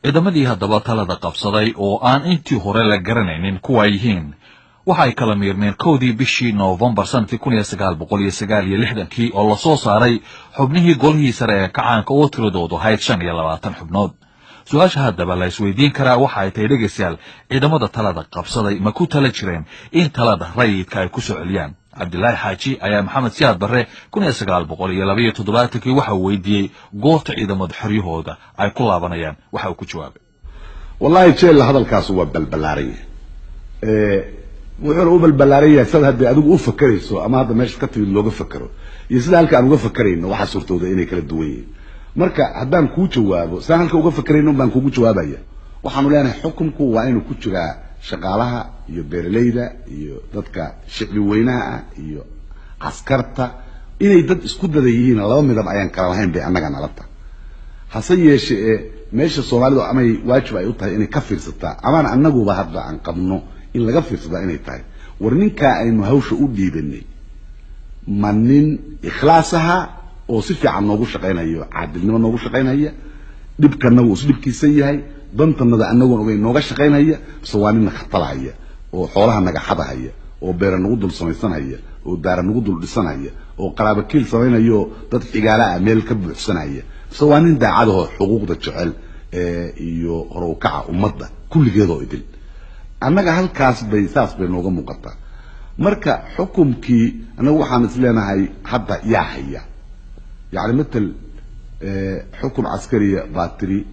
Ciidamadii haddaba talada qabsaday oo aan intii hore la garanaynin kuwa ay yihiin waxa ay kala miirmeen 1dii bishii Noofembar sanadkii 1969-kii, oo lasoo saaray xubnihii golihii sare ee kacaanka oo tiradoodu ahayd 25 xubnood. Su-aasha haddaba la isweydiin karaa waxa ay tahay, dhegaystayaal, ciidamada talada qabsaday ma ku tala jireen in talada rayidka ay ku soo celiyaan? Cabdilaahi Xaaji ayaa Maxamed Siyaad Barre 1972-kii waxa uu weydiiyey goorta ciidamada xoryahooda ay ku laabanayaan. Waxa uu ku jawaabay: Wallahi jeella, hadalkaas waa balbalaaran yahay. Wuxuuna u balbalaaran yahay sada haddii adigu u fakerayso ama hadda meesha ka timid looga fakero iyo sida halka aan uga fakerayno, waxaa suurtooda inay kala duwan yihiin. Marka haddaan kuu jawaabo, sidaan halka uga fakerayno baan kugu jawaabaya. Waxaanu leenahay xukunku waa inuu ku jiraa shaqaalaha iyo beeralayda iyo dadka shicbi weynaha ah iyo caskarta, inay dad isku dada yihiin, laba midab ayaan kala lahayn bay annaga nala tahay. Hase yeeshe ee meesha Soomaalidu amay waajib ay u tahay inay ka fiirsataa, amaan annaguba hadda aan qabno in laga fiirsadaa, inay tahay: war ninkaa aynu hawsha u dhiibanay ma nin ikhlaas aha oo si fiican noogu shaqaynayo, caadilnimo noogu shaqaynaya, dhibkanagu is dhibkiisa yahay, dantanada anagoon ogeyn nooga shaqaynaya, mise waa nin khatalahaya oo xoolaha naga xadahaya oo beera nagu dul samaysanhaya oo daara nagu dul dhisanhaya oo qaraabo kiil samaynayo, dad xigaala ah meel ka buuxsanaya, mise waa nin daacadahoo xuquuqda jecel iyo horowkaca ummadda kulligeedoo idil? Annaga halkaas bay saas bay nooga muuqataa. Marka xukumkii annagu waxaan is leenahay hadda yaa haya, yacni matal xukum caskariya baa tiri.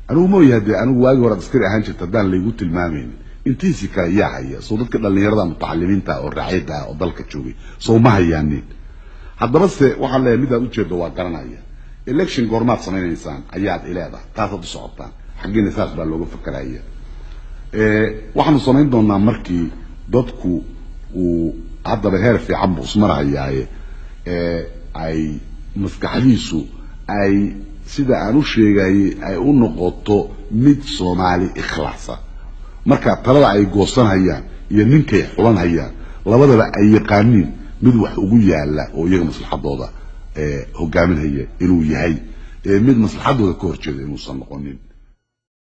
Anigu mooyaha dee, anigu waagii hore askari ahaan jirta haddaan laygu tilmaamaynin, intiisii kale yaa haya? Soo dadka dhallinyarada mutacalimiinta oo raaciyadda ah oo dalka joogay soo ma hayaanin? Haddaba se waxaan leeyahay midaad ujeedo waa garanaya. Election goormaad samaynaysaan ayaad ileedahay, taasaad u socotaan xaggiina, saas baa looga fakeraya. Waxaanu samayn doonaa markii dadku uu haddaba heer fiican buu ismarahayaaye, ay maskaxdiisu ay sida aan u sheegayay ay u noqoto mid Soomaali ikhlaasa, marka talada ay goosanhayaan iyo ninkay xulanhayaan labadaba ay yaqaaniin mid wax ugu yaala oo iyaga maslaxadooda hogaaminhaya inuu yahay, mid maslaxadooda ka horjeeda inuusan noqonin.